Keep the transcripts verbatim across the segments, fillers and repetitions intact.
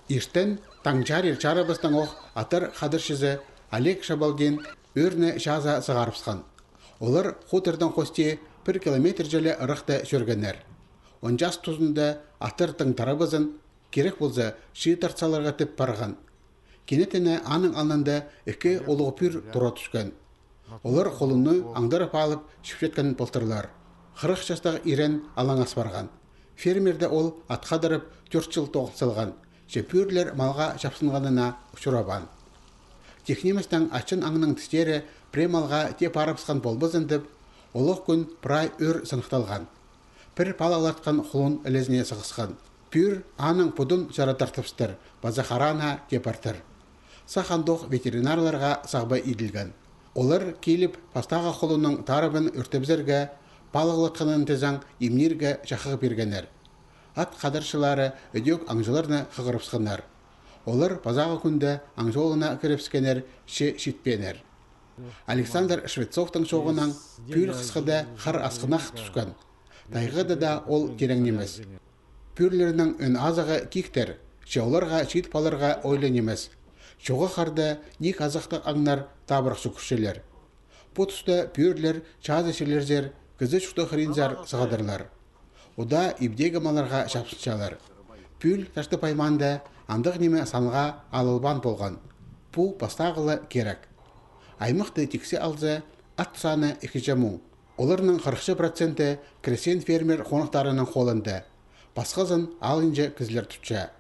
Иртен таң чарир чарабастаң ох аттар хадарчызы Олег Шабалдин ӧӧрні чазаа сығарыбысхан. Олар хутордаң хости пір километр чіле ырахта чӧргеннер. Он час тузында аттар тың тарабазын, кирек полза, чыыт тартсаларға тіп парған. Кинетін аның алнында ікі улуғ пӱӱр тура тӱскен. Олар хулунны аңдарып алып, чіпчеткен полтырлар. Хырых частығ ирен алаңас парған. Фермерде ол ат хадарып, тӧрт чыл тоғын салған. Че пӱӱрлер малға чапсынғанына учурабаан. Тик ниместең ачын аңның тістері пірее малға тее парыбысхан полбазын тіп, олох кӱн прай ӧӧр сыныхталған. Пір палығлатхан хулун ілезіне сығысхан. Пӱӱр аның пудын чара тартыбыстыр, паза хараа на тее партыр. Сах андох ветеринарларға сағба иділген. Олар киліп, пастағы хулунның тарабын ӧртебізерге, палығлатханын тізең, имнирге чахығ пиргеннер. Ат хадарчылары ідӧк аңҷыларны хығырыбысханнар. Олар пазағы кӱнде аңҷы олына кірібіскеннер, че читпееннер. Александр Швецовтың чооғынаң, пӱӱл хысхыда хар асхынах тӱскен. Тайғада даа ол тирең нимес. Пӱӱрлернің ӧӧн азығы киктер, че оларға чиит паларға ойлы нимес. Чоғы харда ниик азахтығ аңнар табырах чӱгӱрчелер. Пу туста пӱӱрлер чазы чирлерзер, кізі чуртағ хыринзар сығадырлар. Удаа ибдегі малларға чапсынчалар. Пӱӱл тартып аймаанда андағ ниме санға алылбаан полған. Пу пастағы ла кирек. Аймахты тиксі алза, ат саны ікіҷе муң. Оларның хырыхча проценті крестьян-фермер хонахтарының холында. Пасхазын алынҷа кізілер тутча.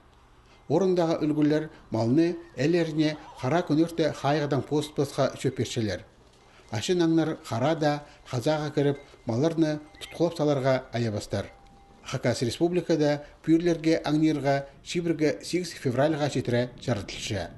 Орындағы ӱлгӱлер малны ээлеріне хараа кӱнӧрте хайығдаң пост-постха чӧп пирчелер. Ачын аңнар хараа даа хазааға кіріп, малларны тутхылап саларға айабастар. Хакас Республикада пӱӱрлерге аңнирға чибіргі сигіс февральға читіре чаратылча.